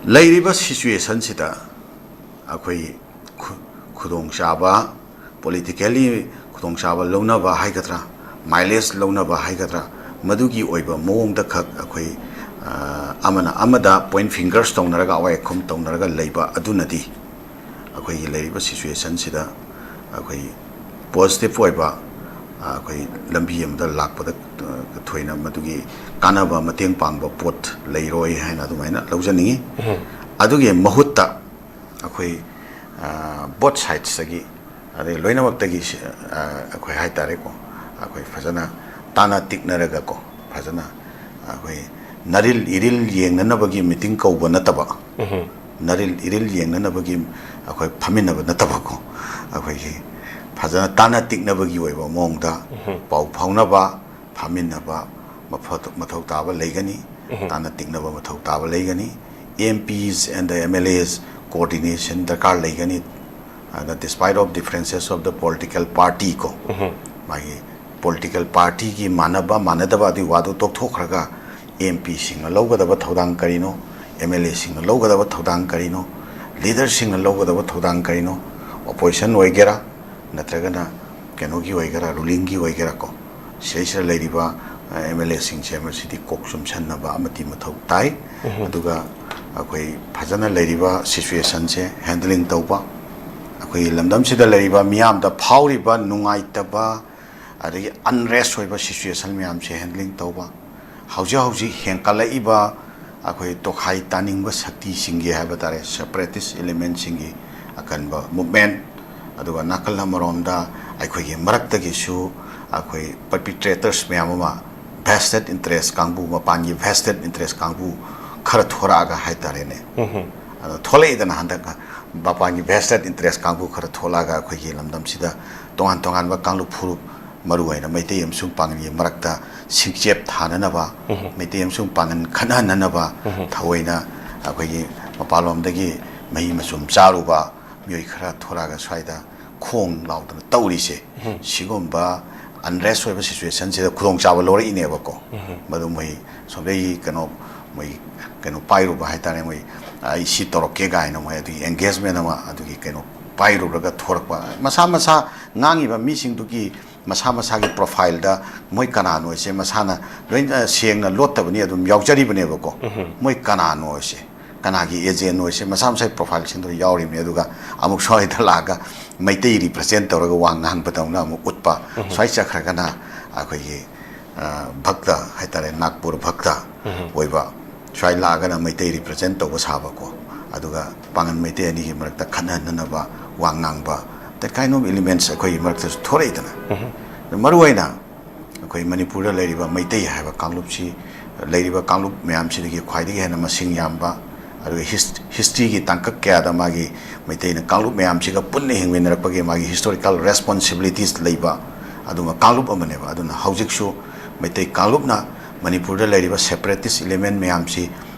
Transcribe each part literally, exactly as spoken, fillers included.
ꯂꯩꯔꯤꯕ ꯁꯤꯆꯨꯋꯦꯁꯟꯁꯤꯗ ꯑꯩꯈꯣꯏ ꯈꯨ- ꯈꯨꯗꯣꯡꯆꯥꯕ, ꯄꯣꯂꯤꯇꯤꯀꯦꯜꯂꯤ ꯈꯨꯗꯣꯡꯆꯥꯕ ꯂꯧꯅꯕ ꯍꯥꯏꯒꯗ꯭ꯔꯥ, ꯃꯥꯏꯂꯦꯖ ꯂꯧꯅꯕ ꯍꯥꯏꯒꯗ꯭ꯔꯥ, ꯃꯗꯨꯒꯤ ꯑꯣꯏꯕ ꯃꯑꯣꯡꯗ ꯈꯛ ꯑꯩꯈꯣꯏ ꯑ, ꯑꯃꯅ ꯑꯃꯗ ꯄꯣꯏꯟ ꯐꯤꯡꯒꯔꯁ ꯇꯧꯅꯔꯒ, ꯑꯋꯥꯏ ꯑꯈꯨꯝ ꯇꯧꯅꯔꯒ ꯂꯩꯕ ꯑꯗꯨꯅꯗꯤ ꯑꯩꯈꯣꯏꯒꯤ ꯂꯩꯔꯤꯕ ꯁꯤꯆꯨꯋꯦꯁꯟꯁꯤꯗ ꯑꯩꯈꯣꯏ ꯄꯣꯖꯤꯇꯤꯚ ꯑꯣꯏꯕ ꯑꯩꯈꯣꯏ ꯂꯝꯕꯤ ꯑꯃꯗ ꯂꯥꯛꯄꯗ ꯊꯣꯏꯅ ꯃꯗꯨꯒꯤ ꯀꯥꯟꯅꯕ, ꯃꯇꯦꯡ ꯄꯥꯡꯕ ꯄꯣꯠ ꯂꯩꯔꯣꯏ ꯍꯥꯏꯅ ꯑꯗꯨꯃꯥꯏꯅ ꯂꯧꯖꯅꯤꯡꯉꯤ꯫ ꯑꯗꯨꯒꯤ ꯃꯍꯨꯠꯇ ꯑꯩꯈꯣꯏ ꯕꯣꯠ ꯁꯥꯏꯠꯁꯇꯒꯤ, ꯑꯗꯩ ꯂꯣꯏꯅꯃꯛꯇꯒꯤ ꯁꯤ- ꯑ, ꯑꯩꯈꯣꯏ ꯍꯥꯏ ꯇꯥꯔꯦꯀꯣ, ꯑꯩꯈꯣꯏ ꯐꯖꯅ ꯇꯥꯟꯅ ꯇꯤꯛꯅꯔꯒꯀꯣ, ꯐꯖꯅ ꯑꯩꯈꯣꯏ ꯅꯔꯤꯜ ꯏꯔꯤꯜ ꯌꯦꯡꯅꯅꯕꯒꯤ ꯃꯤꯇꯤꯡ ꯀꯧꯕ ꯅꯠꯇꯕ, ꯅꯔꯤꯜ ꯏꯔꯤꯜ ꯌꯦꯡꯅꯅꯕꯒꯤ ꯑꯩꯈꯣꯏ ꯐꯝꯃꯤꯟꯅꯕ ꯅꯠꯇꯕꯀꯣ, ꯑꯩꯈꯣꯏꯒꯤ ꯐꯖꯅ ꯇꯥꯟꯅ ꯇꯤꯛꯅꯕꯒꯤ ꯑꯣꯏꯕ ꯃꯑꯣꯡꯗ ꯄꯥꯎ ꯐꯥꯎꯅꯕ, ꯐꯝꯃꯤꯟꯅꯕ ꯃꯐ- ꯃꯊꯧ ꯇꯥꯕ ꯂꯩꯒꯅꯤ꯫ ꯇꯥꯟꯅ ꯇꯤꯛꯅꯕ ꯃꯊꯧ ꯇꯥꯕ ꯂꯩꯒꯅꯤ꯫ M Ps and the M L As coordination ꯗꯔꯀꯥꯔ ꯂꯩꯒꯅꯤ꯫ ꯑꯗ despite of differences of the political party ꯀꯣ, ꯃꯥꯒꯤ ꯄꯣꯂꯤꯇꯤꯀꯦꯜ ꯄꯥꯔꯇꯤꯒꯤ ꯃꯥꯟꯅꯕ ꯃꯥꯟꯅꯗꯕ ꯑꯗꯨꯒꯤ ꯋꯥꯗꯨ ꯇꯣꯛꯊꯣꯛꯈ꯭ꯔꯒ, M P ꯁꯤꯡꯅ ꯂꯧꯒꯗꯕ ꯊꯧꯗꯥꯡ ꯀꯔꯤꯅꯣ, M L A ꯁꯤꯡꯅ ꯂꯧꯒꯗꯕ ꯊꯧꯗꯥꯡ ꯀꯔꯤꯅꯣ, ꯂꯤꯗꯔꯁꯤꯡꯅ ꯂꯧꯒꯗꯕ ꯊꯧꯗꯥꯡ ꯀꯔꯤꯅꯣ, ꯑꯣꯄꯣꯖꯤꯁꯟ ꯑꯣꯏꯒꯦꯔꯥ ꯅꯠꯇ꯭ꯔꯒꯅ ꯀꯩꯅꯣꯒꯤ ꯑꯣꯏꯒꯦꯔꯥ, ꯔꯨꯂꯤꯡꯒꯤ ꯑꯣꯏꯒꯦꯔꯥ ꯀꯣ, ꯁꯤꯗꯩꯁꯤꯗ ꯂꯩꯔꯤꯕ ꯑꯦꯝ ꯑꯦꯜ ꯑꯦꯁꯤꯡꯁꯦ ꯃꯁꯤꯗꯤ ꯀꯣꯛ ꯆꯨꯝꯁꯟꯅꯕ ꯑꯃꯗꯤ ꯃꯊꯧ ꯇꯥꯏ꯫ ꯑꯗꯨꯒ ꯑꯩꯈꯣꯏ ꯐꯖꯅ ꯂꯩꯔꯤꯕ ꯁꯤꯆꯨꯋꯦꯁꯟꯁꯦ ꯍꯦꯟꯗꯂꯤꯡ ꯇꯧꯕ, ꯑꯩꯈꯣꯏꯒꯤ ꯂꯝꯗꯝꯁꯤꯗ ꯂꯩꯔꯤꯕ ꯃꯤꯌꯥꯝꯗ ꯐꯥꯎꯔꯤꯕ ꯅꯨꯡꯉꯥꯏꯇꯕ, ꯑꯗꯒꯤ ꯑꯟꯔꯦꯁ ꯑꯣꯏꯕ ꯁꯤꯆꯨꯋꯦꯁꯟ ꯃꯌꯥꯝꯁꯦ ꯍꯦꯟꯗꯂꯤꯡ ꯇꯧꯕ, ꯍꯧꯖꯤꯛ ꯍꯧꯖꯤꯛ ꯍꯦꯟꯀꯠꯂꯛꯏꯕ ꯑꯩꯈꯣꯏ ꯇꯣꯈꯥꯏ ꯇꯥꯅꯤꯡꯕ ꯁꯛꯇꯤꯁꯤꯡꯒꯤ ꯍꯥꯏꯕ ꯇꯥꯔꯦ, ꯁꯦꯄꯔꯦꯇꯤꯁ ꯏꯂꯤꯃꯦꯟꯁꯤꯡꯒꯤ ꯑꯀꯟꯕ ꯃꯨꯞꯃꯦꯟ, ꯑꯗꯨꯒ ꯅꯥꯀꯜ ꯑꯃꯔꯣꯝꯗ ꯑꯩꯈꯣꯏꯒꯤ ꯃꯔꯛꯇꯒꯤꯁꯨ ꯑꯩꯈꯣꯏ ꯄꯔꯄꯤꯇ꯭ꯔꯦꯇꯔꯁ ꯃꯌꯥꯝ ꯑꯃ, ꯚꯦꯁꯇꯦꯠ ꯏꯟꯇꯔꯦꯁ ꯀꯥꯡꯕꯨ, ꯃꯄꯥꯟꯒꯤ ꯚꯦꯁꯇꯦꯠ ꯏꯟꯇꯔꯦꯁ ꯀꯥꯡꯕꯨ ꯈꯔ ꯊꯣꯔꯛꯑꯒ ꯍꯥꯏꯇꯥꯔꯦꯅꯦ, ꯑꯗꯣ ꯊꯣꯛꯂꯛꯏꯗꯅ ꯍꯟꯗꯛ ꯃꯄꯥꯟꯒꯤ ꯚꯦꯁꯇꯦꯠ ꯏꯟꯇꯔꯦꯁ ꯀꯥꯡꯕꯨ ꯈꯔ ꯊꯣꯛꯂꯛꯑꯒ ꯑꯩꯈꯣꯏꯒꯤ ꯂꯝꯗꯝꯁꯤꯗ ꯇꯣꯉꯥꯟ ꯇꯣꯉꯥꯟꯕ ꯀꯥꯡꯂꯨꯞ ꯐꯨꯔꯨꯞ, ꯃꯔꯨꯑꯣꯏꯅ ꯃꯩꯇꯩ ꯑꯃꯁꯨꯡ ꯄꯥꯉꯜꯒꯤ ꯃꯔꯛꯇ ꯁꯤꯡꯆꯦꯞ ꯊꯥꯅꯅꯕ, ꯃꯩꯇꯩ ꯑꯃꯁꯨꯡ ꯄꯥꯉꯜ ꯈꯠꯅꯍꯟꯅꯅꯕ ꯊꯑꯣꯏꯅ ꯑꯩꯈꯣꯏꯒꯤ ꯃꯄꯥꯟꯂꯣꯝꯗꯒꯤ ꯃꯍꯤ ꯃꯆꯨꯝ ꯆꯥꯔꯨꯕ ꯃꯤꯑꯣꯏ ꯈꯔ ꯊꯣꯔꯛꯑꯒ ꯁ꯭ꯋꯥꯏꯗ ꯈꯣꯡ ꯂꯥꯎꯗꯅ ꯇꯧꯔꯤꯁꯦ, ꯁꯤꯒꯨꯝꯕ ꯑꯟꯔꯦꯁ ꯑꯣꯏꯕ ꯁꯤꯆꯨꯋꯦꯁꯟꯁꯤꯗ ꯈꯨꯗꯣꯡꯆꯥꯕ ꯂꯧꯔꯛꯏꯅꯦꯕꯀꯣ꯫ ꯃꯗꯨ ꯃꯣꯏ ꯁꯣꯝꯗꯒꯤ ꯀꯩꯅꯣ ꯃꯣꯏ ꯀꯩꯅꯣ ꯄꯥꯏꯔꯨꯕ ꯍꯥꯏꯇꯥꯔꯦ, ꯃꯣꯏ ꯑꯩ ꯁꯤ ꯇꯧꯔꯛꯀꯦ ꯀꯥꯏꯅ ꯃꯣꯏ ꯑꯗꯨꯒꯤ engagement ꯑꯃ ꯑꯗꯨꯒꯤ ꯀꯩꯅꯣ ꯄꯥꯏꯔꯨꯔꯒ ꯊꯣꯔꯛꯄ, ꯃꯁꯥ ꯃꯁꯥ ꯉꯥꯡꯉꯤꯕ ꯃꯤꯁꯤꯡꯗꯨꯒꯤ ꯃꯁꯥ ꯃꯁꯥꯒꯤ profile ꯗ ꯃꯣꯏ ꯀꯅꯥꯅꯣ ꯍꯥꯏꯁꯦ ꯃꯁꯥꯅ ꯂꯣꯏꯅ ꯁꯦꯡꯅ ꯂꯣꯠꯇꯕꯅꯤ, ꯑꯗꯨꯝ ꯌꯥꯎꯖꯔꯤꯕꯅꯦꯕꯀꯣ꯫ ꯃꯣꯏ ꯀꯅꯥꯅꯣ ꯍꯥꯏꯁꯦ, ꯀꯅꯥꯒꯤ agent ꯅꯣ ꯍꯥꯏꯁꯦ ꯃꯁꯥ ꯃꯁꯥꯒꯤ profile ꯁꯤꯡꯗꯨꯗ ꯌꯥꯎꯔꯤꯕꯅꯤ꯫ ꯑꯗꯨꯒ ꯑꯃꯨꯛ ꯁ꯭ꯋꯥꯏꯗ ꯂꯥꯛꯑꯒ ꯃꯩꯇꯩ represent ꯇꯧꯔꯒ ꯋꯥ ꯉꯥꯡꯕꯗꯧꯅ ꯑꯃꯨꯛ ꯎꯠꯄ, ꯁ꯭ꯋꯥꯏ ꯆꯠꯈ꯭ꯔꯒꯅ ꯑꯩꯈꯣꯏꯒꯤ ꯚꯛꯇ ꯍꯥꯏꯇꯥꯔꯦ, ꯅꯥꯒꯄꯨꯔ ꯚꯛꯇ ꯑꯣꯏꯕ, ꯁ꯭ꯋꯥꯏ ꯂꯥꯛꯑꯒꯅ ꯃꯩꯇꯩ represent ꯇꯧꯕ ꯁꯥꯕꯀꯣ, ꯑꯗꯨꯒ ꯄꯥꯉꯟ ꯃꯩꯇꯩ ꯑꯅꯤꯒꯤ ꯃꯔꯛꯇ ꯈꯠꯅꯍꯟꯅꯅꯕ ꯋꯥ ꯉꯥꯡꯕ, that kind of elements ꯑꯩꯈꯣꯏꯒꯤ ꯃꯔꯛꯇꯁꯨ ꯊꯣꯔꯛꯏꯗꯅ꯫ ꯃꯔꯨ ꯑꯣꯏꯅ ꯑꯩꯈꯣꯏ ꯃꯅꯤꯄꯨꯔꯗ ꯂꯩꯔꯤꯕ ꯃꯩꯇꯩ ꯍꯥꯏꯕ ꯀꯥꯡꯂꯨꯞꯁꯤ, ꯂꯩꯔꯤꯕ ꯀꯥꯡꯂꯨꯞ ꯃꯌꯥꯝꯁꯤꯗꯒꯤ ꯈ꯭ꯋꯥꯏꯗꯒꯤ ꯍꯦꯟꯅ ꯃꯁꯤꯡ ꯌꯥꯝꯕ, ꯑꯗꯨꯒ ꯍꯤꯁ-, history ꯒꯤ ꯇꯥꯡꯀꯛ ꯀꯌꯥꯗ ꯃꯥꯒꯤ ꯃꯩꯇꯩꯅ ꯀꯥꯡꯂꯨꯞ ꯃꯌꯥꯝꯁꯤꯒ ꯄꯨꯟꯅ ꯍꯤꯡꯃꯤꯟꯅꯔꯛꯄꯒꯤ ꯃꯥꯒꯤ historical responsibilities ꯂꯩꯕ ꯑꯗꯨꯒꯨꯝꯕ ꯀꯥꯡꯂꯨꯞ ꯑꯃꯅꯦꯕ꯫ ꯑꯗꯨꯅ ꯍꯧꯖꯤꯛꯁꯨ ꯃꯩꯇꯩ ꯀꯥꯡꯂꯨꯞꯅ ꯃꯅꯤꯄꯨꯔꯗ ꯂꯩꯔꯤꯕ separatist element ꯃꯌꯥꯝꯁꯤ,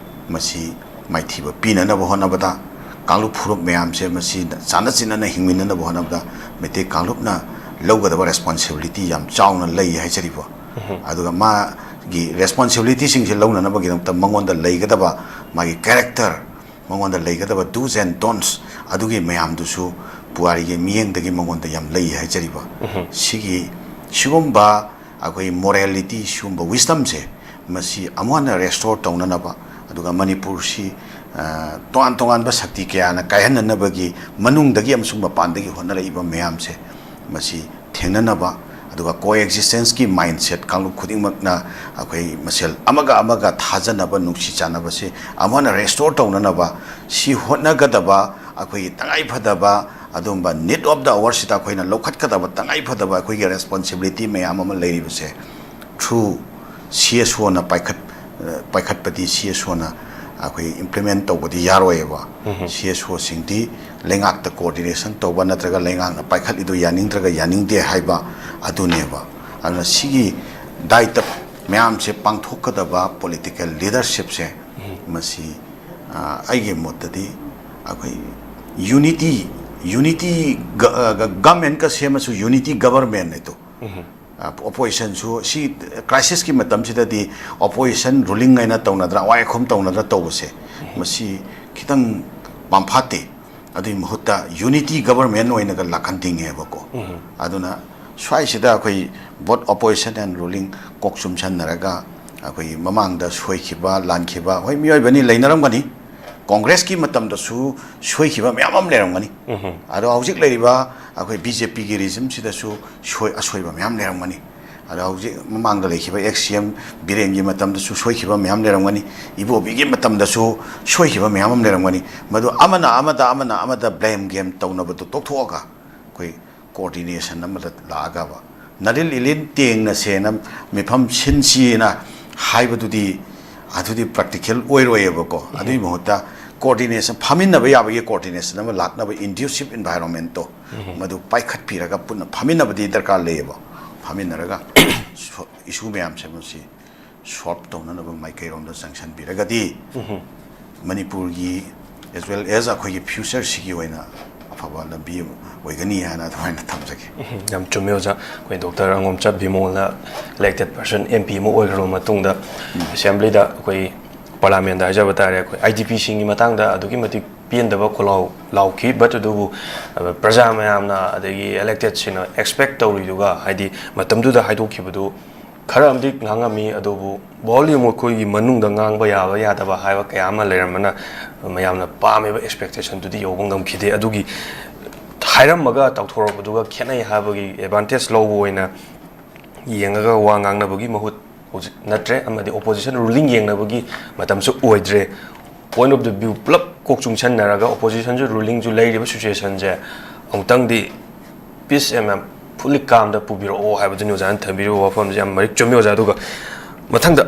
ꯃꯁꯤ ꯃꯥꯏꯊꯤꯕ ꯄꯤꯅꯅꯕ ꯍꯣꯠꯅꯕꯗ, ꯀꯥꯡꯂꯨꯞ ꯐꯨꯔꯨꯞ ꯃꯌꯥꯝꯁꯦ ꯃꯁꯤ ꯆꯥꯟꯅ ꯆꯤꯟꯅꯅ ꯍꯤꯡꯃꯤꯟꯅꯅꯕ ꯍꯣꯠꯅꯕꯗ ꯃꯩꯇꯩ ꯀꯥꯡꯂꯨꯞꯅ ꯂꯧꯒꯗꯕ responsibility ꯌꯥꯝ ꯆꯥꯎꯅ ꯂꯩ ꯍꯥꯏꯖꯔꯤꯕ꯫ ꯑꯗꯨꯒ ꯃꯥꯒꯤ responsibility ꯁꯤꯡꯁꯦ ꯂꯧꯅꯅꯕꯒꯤꯗꯃꯛꯇ ꯃꯉꯣꯟꯗ ꯂꯩꯒꯗꯕ ꯃꯥꯒꯤ character, ꯃꯉꯣꯟꯗ ꯂꯩꯒꯗꯕ do's and don'ts ꯑꯗꯨꯒꯤ ꯃꯌꯥꯝꯗꯨꯁꯨ ꯄꯨꯋꯥꯔꯤꯒꯤ ꯃꯤꯠꯌꯦꯡꯗꯒꯤ ꯃꯉꯣꯟꯗ ꯌꯥꯝ ꯂꯩ ꯍꯥꯏꯖꯔꯤꯕ꯫ ꯁꯤꯒꯤ, ꯁꯤꯒꯨꯝꯕ ꯑꯩꯈꯣꯏ morality, ꯁꯤꯒꯨꯝꯕ wisdom ꯁꯦ ꯃꯁꯤ ꯑꯃꯨꯛ ꯍꯟꯅ restore ꯇꯧꯅꯅꯕ, ꯑꯗꯨꯒ ꯃꯅꯤꯄꯨꯔꯁꯤ, ꯑ, ꯇꯣꯉꯥꯟ ꯇꯣꯉꯥꯟꯕ ꯁꯛꯇꯤ ꯀꯌꯥꯅ ꯀꯥꯏꯍꯟꯅꯅꯕꯒꯤ ꯃꯅꯨꯡꯗꯒꯤ ꯑꯃꯁꯨꯡ ꯃꯄꯥꯟꯗꯒꯤ ꯍꯣꯠꯅꯔꯛꯏꯕ ꯃꯌꯥꯝꯁꯦ ꯃꯁꯤ ꯊꯦꯡꯅꯅꯕ, ꯑꯗꯨꯒ co-existence ꯀꯤ mindset ꯀꯥꯡꯂꯨꯞ ꯈꯨꯗꯤꯡꯃꯛꯅ ꯑꯩꯈꯣꯏ ꯃꯁꯦꯜ ꯑꯃꯒ ꯑꯃꯒ ꯊꯥꯖꯅꯕ, ꯅꯨꯡꯁꯤ ꯆꯥꯟꯅꯕꯁꯤ ꯑꯃꯨꯛ ꯍꯟꯅ restore ꯇꯧꯅꯅꯕ ꯁꯤ ꯍꯣꯠꯅꯒꯗꯕ ꯑꯩꯈꯣꯏꯒꯤ ꯇꯉꯥꯏꯐꯗꯕ ꯑꯗꯨꯒꯨꯝꯕ need of the hour ꯁꯤꯗ ꯑꯩꯈꯣꯏꯅ ꯂꯧꯈꯠꯀꯗꯕ ꯇꯉꯥꯏꯐꯗꯕ ꯑꯩꯈꯣꯏꯒꯤ responsibility ꯃꯌꯥꯝ ꯑꯃ ꯂꯩꯔꯤꯕꯁꯦ through C S O ꯅ ꯄꯥꯏꯈꯠ-, ꯄꯥꯏꯈꯠꯄꯗꯤ C S O ꯅ ꯑꯩꯈꯣꯏ implement ꯇꯧꯕꯗꯤ ꯌꯥꯔꯣꯏꯌꯦꯕ꯫ C S O ꯁꯤꯡꯗꯤ ꯂꯩꯉꯥꯛꯇ coordination ꯇꯧꯕ ꯅꯠꯇ꯭ꯔꯒ ꯂꯩꯉꯥꯛꯅ ꯄꯥꯏꯈꯠꯂꯤꯗꯣ ꯌꯥꯅꯤꯡꯗ꯭ꯔꯒ ꯌꯥꯅꯤꯡꯗꯦ ꯍꯥꯏꯕ ꯑꯗꯨꯅꯦꯕ꯫ ꯑꯗꯨꯅ ꯁꯤꯒꯤ ꯗꯥꯏꯇ ꯃꯌꯥꯝꯁꯦ ꯄꯥꯡꯊꯣꯛꯀꯗꯕ political leadership ꯁꯦ ꯃꯁꯤ, ꯑ, ꯑꯩꯒꯤ ꯃꯣꯠꯇꯗꯤ ꯑꯩꯈꯣꯏ unity, unity ꯒ-, ꯑ, ꯒ-, government ꯀ ꯁꯦꯝꯃꯁꯨ unity government ꯅꯦ ꯇꯣ꯫ ꯑꯣꯄꯣꯖꯤꯁꯟꯁꯨ ꯁꯤ ꯀ꯭ꯔꯥꯏꯁꯤꯁꯀꯤ ꯃꯇꯝꯁꯤꯗꯗꯤ ꯑꯣꯄꯣꯖꯤꯁꯟ ꯔꯨꯂꯤꯡ ꯍꯥꯏꯅ ꯇꯧꯅꯗ꯭ꯔꯥ, ꯑꯋꯥꯏ ꯑꯈꯨꯝ ꯇꯧꯅꯗ꯭ꯔꯥ ꯇꯧꯕꯁꯦ, ꯃꯁꯤ ꯈꯤꯇꯪ ꯄꯥꯝꯐꯥꯠꯇꯦ꯫ ꯑꯗꯨꯒꯤ ꯃꯍꯨꯠꯇ ꯌꯨꯅꯤꯇꯤ ꯒꯕꯔꯃꯦꯟ ꯑꯣꯏꯅꯒ ꯂꯥꯛꯍꯟꯅꯤꯡꯉꯦꯕꯀꯣ꯫ ꯑꯗꯨꯅ ꯁ꯭ꯋꯥꯏꯁꯤꯗ ꯑꯩꯈꯣꯏ both opposition and ruling ꯀꯣꯛ ꯆꯨꯝꯁꯟꯅꯔꯒ, ꯑꯩꯈꯣꯏꯒꯤ ꯃꯃꯥꯡꯗ ꯁꯣꯏꯈꯤꯕ ꯂꯥꯟꯈꯤꯕ, ꯍꯣꯏ, ꯃꯤꯑꯣꯏꯕꯅꯤ, ꯂꯩꯅꯔꯝꯒꯅꯤ꯫ ꯀꯣꯡꯒ꯭ꯔꯦꯁꯀꯤ ꯃꯇꯝꯗꯁꯨ ꯁꯣꯏꯈꯤꯕ ꯃꯌꯥꯝ ꯑꯃ ꯂꯩꯔꯝꯒꯅꯤ꯫ ꯑꯗꯣ ꯍꯧꯖꯤꯛ ꯂꯩꯔꯤꯕ ꯑꯩꯈꯣꯏ ꯕꯤ ꯖꯦ ꯄꯤꯒꯤ ꯔꯤꯖꯤꯝꯁꯤꯗꯁꯨ ꯁꯣꯏ ꯑꯁꯣꯏꯕ ꯃꯌꯥꯝ ꯂꯩꯔꯝꯒꯅꯤ꯫ ꯑꯗꯣ ꯍꯧꯖꯤꯛ ꯃꯃꯥꯡꯗ ꯂꯩꯈꯤꯕ ꯑꯦꯛꯁ ꯁꯤ ꯑꯦꯝ ꯕꯤꯔꯦꯟꯒꯤ ꯃꯇꯝꯗꯁꯨ ꯁꯣꯏꯈꯤꯕ ꯃꯌꯥꯝ ꯂꯩꯔꯝꯒꯅꯤ, ꯏꯕꯣꯕꯤꯒꯤ ꯃꯇꯝꯗꯁꯨ ꯁꯣꯏꯈꯤꯕ ꯃꯌꯥꯝ ꯑꯃ ꯂꯩꯔꯝꯒꯅꯤ꯫ ꯃꯗꯨ ꯑꯃꯅ ꯑꯃꯗ, ꯑꯃꯅ ꯑꯃꯗ ꯕ꯭ꯂꯦꯝ ꯒꯦꯝ ꯇꯧꯅꯕꯗꯨ ꯇꯣꯛꯊꯣꯛꯑꯒ, ꯑꯩꯈꯣꯏ ꯀꯣꯑꯣꯔꯗꯤꯅꯦꯁꯟ ꯑꯃꯗ ꯂꯥꯛꯑꯒꯕ, ꯅꯔꯤꯜ ꯏꯂꯤꯟ ꯇꯦꯡꯅ ꯁꯦꯟꯅ ꯃꯤꯐꯝ ꯁꯤꯟꯁꯤꯅ ꯍꯥꯏꯕꯗꯨꯗꯤ, ꯑꯗꯨꯗꯤ ꯄ꯭ꯔꯦꯛꯇꯤꯀꯦꯜ ꯑꯣꯏꯔꯣꯏꯌꯦꯕꯀꯣ꯫ ꯑꯗꯨꯒꯤ ꯃꯍꯨꯠꯇ ꯀꯣꯑꯣꯔꯗꯤꯅꯦꯁꯟ, ꯐꯝꯃꯤꯟꯅꯕ ꯌꯥꯕꯒꯤ ꯀꯣꯑꯣꯔꯗꯤꯅꯦꯁꯟ ꯑꯃ ꯂꯥꯛꯅꯕ ꯏꯟꯗ꯭ꯌꯨꯁꯤꯞ ꯏꯟꯚꯥꯏꯔꯣꯟꯃꯦꯟꯠꯇꯣ, ꯃꯗꯨ ꯄꯥꯏꯈꯠꯄꯤꯔꯒ ꯄꯨꯟꯅ ꯐꯝꯃꯤꯟꯅꯕꯗꯤ ꯗꯔꯀꯥꯔ ꯂꯩꯌꯦꯕ꯫ ꯐꯝꯃꯤꯟꯅꯔꯒ ꯏꯁꯨ ꯃꯌꯥꯝꯁꯦ ꯃꯁꯤ ꯁꯣꯜꯕ ꯇꯧꯅꯅꯕ ꯃꯥꯏꯀꯩꯔꯣꯝꯗ ꯆꯪꯁꯟꯕꯤꯔꯒꯗꯤ, ꯃꯅꯤꯄꯨꯔꯒꯤ as well as ꯑꯩꯈꯣꯏꯒꯤ ꯐ꯭ꯌꯨꯆꯔꯁꯤꯒꯤ ꯑꯣꯏꯅ ꯑꯐꯕ ꯂꯝꯕꯤ ꯑꯃ ꯑꯣꯏꯒꯅꯤ ꯍꯥꯏꯅ ꯑꯗꯨꯃꯥꯏꯅ ꯊꯝꯖꯒꯦ꯫ ꯌꯥꯝ ꯆꯨꯝꯃꯦ ꯑꯣꯖꯥ꯫ ꯑꯩꯈꯣꯏ ꯗꯣꯛꯇꯔ ꯑꯉꯣꯝꯆꯥ ꯕꯤꯃꯣꯜꯅ ꯏꯂꯦꯛꯇꯦꯗ ꯄꯔꯁꯟ, ꯑꯦꯝ ꯄꯤ ꯑꯃ ꯑꯣꯏꯈ꯭ꯔꯕ ꯃꯇꯨꯡꯗ, ꯑꯦꯁꯦꯝꯕ꯭ꯂꯤꯗ ꯑꯩꯈꯣꯏ ꯄꯥꯔꯂꯥꯃꯦꯟꯗ ꯍꯥꯏꯖꯕ ꯇꯥꯔꯦ, ꯑꯩꯈꯣꯏ ꯑꯥꯏ ꯗꯤ ꯄꯤꯁꯤꯡꯒꯤ ꯃꯇꯥꯡꯗ ꯑꯗꯨꯛꯀꯤ ꯃꯇꯤꯛ ꯄꯦꯟꯗꯕ ꯈꯣꯜꯂꯥꯎ ꯂꯥꯎꯈꯤ꯫ ꯕꯠ ꯑꯗꯨꯕꯨ, ꯑ, ꯄ꯭ꯔꯖꯥ ꯃꯌꯥꯝꯅ ꯑꯗꯒꯤ ꯏꯂꯦꯛꯇꯦꯗꯁꯤꯡꯅ ꯑꯦꯛꯁꯄꯦꯛ ꯇꯧꯔꯤꯗꯨꯒ, ꯍꯥꯏꯗꯤ ꯃꯇꯝꯗꯨꯗ ꯍꯥꯏꯗꯣꯛꯈꯤꯕꯗꯨ ꯈꯔ ꯑꯃꯗꯤ ꯉꯥꯡꯉꯝꯃꯤ, ꯑꯗꯨꯕꯨ ꯚꯣꯂ꯭ꯌꯨꯝ ꯑꯩꯈꯣꯏꯒꯤ ꯃꯅꯨꯡꯗ ꯉꯥꯡꯕ ꯌꯥꯕ ꯌꯥꯗꯕ ꯍꯥꯏꯕ ꯀꯌꯥ ꯑꯃ ꯂꯩꯔꯝꯕꯅ ꯃꯌꯥꯝꯅ ꯄꯥꯝꯃꯤꯕ ꯑꯦꯛꯁꯄꯦꯛꯇꯦꯁꯟꯗꯨꯗꯤ ꯌꯧꯕ ꯉꯝꯈꯤꯗꯦ꯫ ꯑꯗꯨꯒꯤ ꯍꯥꯏꯔꯝꯃꯒ ꯇꯧꯊꯣꯔꯛꯄꯗꯨꯒ ꯈꯦꯠꯅꯩ ꯍꯥꯏꯕꯒꯤ ꯑꯦꯗꯚꯥꯟꯇꯦꯖ ꯂꯧꯕ ꯑꯣꯏꯅ ꯌꯦꯡꯉꯒ ꯋꯥ ꯉꯥꯡꯅꯕꯒꯤ ꯃꯍꯨꯠ ꯍꯧꯖꯤꯛ ꯅꯠꯇ꯭ꯔꯦ, ꯑꯃꯗꯤ ꯑꯣꯄꯣꯖꯤꯁꯟ ꯔꯨꯂꯤꯡ ꯌꯦꯡꯅꯕꯒꯤ ꯃꯇꯝꯁꯨ ꯑꯣꯏꯗ꯭ꯔꯦ꯫ ꯄꯣꯏꯟꯠ ꯑꯣꯐ ꯗ ꯚ꯭ꯌꯨ ꯄꯨꯂꯞ ꯀꯣꯛ ꯆꯨꯡꯁꯟꯅꯔꯒ, ꯑꯣꯄꯣꯖꯤꯁꯟꯁꯨ ꯔꯨꯂꯤꯡꯁꯨ ꯂꯩꯔꯤꯕ ꯁꯤꯆꯨꯋꯦꯁꯟꯁꯦ ꯑꯃꯨꯛꯇꯪꯗꯤ ꯄꯤꯁ ꯑꯦꯟ ꯐꯨꯜꯂꯤ ꯀꯥꯝꯗ ꯄꯨꯕꯤꯔꯛꯑꯣ ꯍꯥꯏꯕꯗꯨꯅꯤ ꯑꯣꯖꯥꯅ ꯊꯝꯕꯤꯔꯤꯕ ꯋꯥꯐꯝꯁꯦ꯫ ꯌꯥꯝ ꯃꯔꯤꯛ ꯆꯨꯝꯃꯤ ꯑꯣꯖꯥ꯫ ꯑꯗꯨꯒ ꯃꯊꯪꯗ